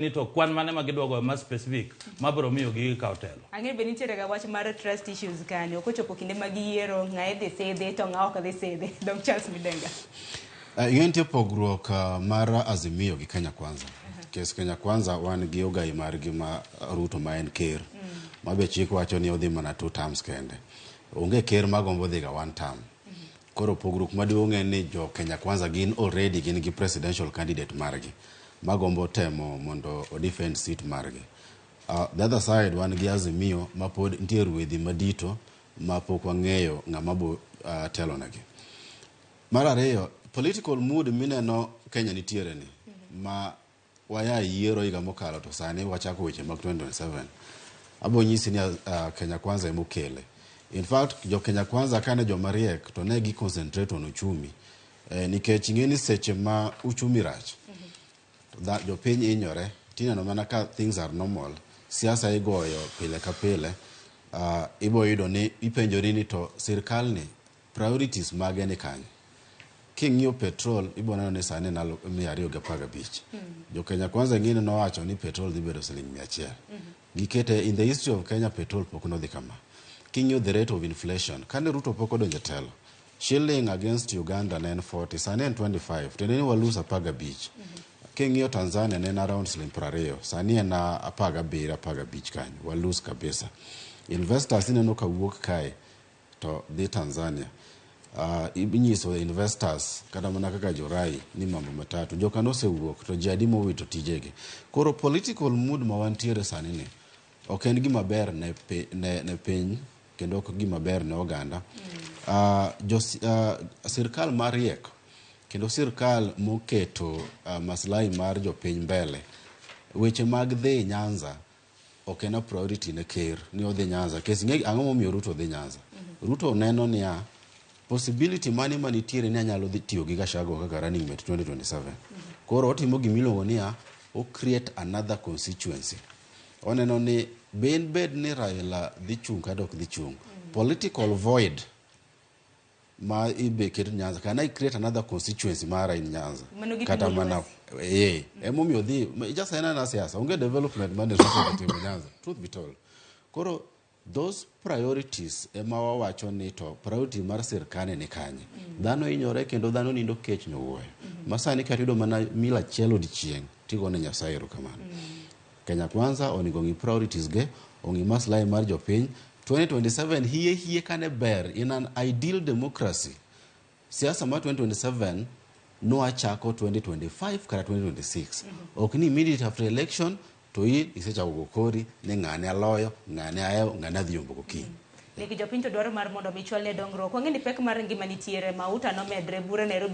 Ni to kwan mane ma gidwa goyo ma specific mabiro miyo gikaw telo. Ang'eyo be nitiere ga wach mar trust issues kanyo. Kochopo kinde mag yiero, ng'a idhi sidhi to ng'a ok dhi sidhi. Dong Charles Midenga. Ing'e nitie pogruok mar Azimio gi Kenya Kwanza. Kes Kenya Kwanza wan gi ogai margi ma Ruto ma en ker. Ma be chik wacho ni odhi mana two terms kende. Onge ker magombo dhiga one term. Koro pogruok maduong' en ni jo Kenya Kwanza gin already gin gi presidential candidate margi magombo temo mondo o defend seat margi. The other side wan gi Azimio ma pod nitie ruedhi madito ma pok wang'eyo ng'ama bo telonegi. Mar ariyo, political mood mineno Kenya nitiere ni ma waya yiero higa mokalo to sani wachako weche mag 2027. Abo nyisi ni Kenya Kwanza emokele. In fact, jo Kenya Kwanza kane joma riek to ne gi concentrate on uchumi. Nikech ing'e ni seche ma uchumi rach, jopiny hinyore, tineno mana ka things are normal, siasa igoyo pile ka pile, ibo yudo ni ipenjori ni to sirkal ni priorities mage ni kanye. King'iyo petrol, ibo neno ni sani en 215. Jo Kenya Kwanza ing'e ni nowacho ni petrol dhi bedo siling 100. Gikete in the history of Kenya petrol pok nodhi kama. King'iyo the rate of inflation, kane Ruto pok odonjo e telo, shilling against Uganda ne en 40, sani en 25, tiende ni walose 15. King'iyo Tanzania ne en around siling 20, sani en 17, 15 kanyo, walose kabisa. Investors ineno ka wuok kae to dhi Tanzania. Inyiso investors kata mana kaka jorai ni mambo matatu joka nosewuok to ji adi mowito tijegi. Koro political mood ma wantiere sani ni ok en gima ber ne piny kendo ok gima ber ne oganda. Sirkal mariek kendo sirkal moketo maslahi mar jopiny mbele, weche mag dhi Nyanza ok en a priority ne ker ni odhi Nyanza. Kes ing'e ang'o momiyo Ruto dhi Nyanza? Ruto neno niya possibility mane manitiere ni anyalo dhi tiyo gi Gachagua kaka running mate 2027. Koro otimo gimiluongo niya o create another constituency. Oneno ni ben bed ni Raila dhi chung' kata ok dhi chung'. Political void ma ibe ket Nyanza. Can I create another constituency mara in Nyanza? Mano gipimo Kata mana emomiyo dhi just en ana siasa onge development mane Ruto otimo Nyanza. Truth be told. Koro those priorities ema wawacho ni to priority mar sirkal ni kanye. Dhano hinyore kendo dhano nindo kech nyowuoyo. Ma sani kata yudo mana mil achiel odiochieng' tigone Nyasaye erokamano. Kenya Kwanza onego ng'i priorities ge, ong'i maslahi mar jopiny. 2027 hie hie kane ber in an ideal democracy. Siasa mar 2027 nwachako 2025 kata 2026. Ok ni immediate after election to in isechako go kori ni ng'ane aloyo, ng'ane ahewo, ng'ane adhi yombo go kiny. Nigi jopiny to dwaro mar mondo mi chwalne dongruok. Wang'e ni pek mar ngima nitiere, mauta nomedre, bura Nairobi.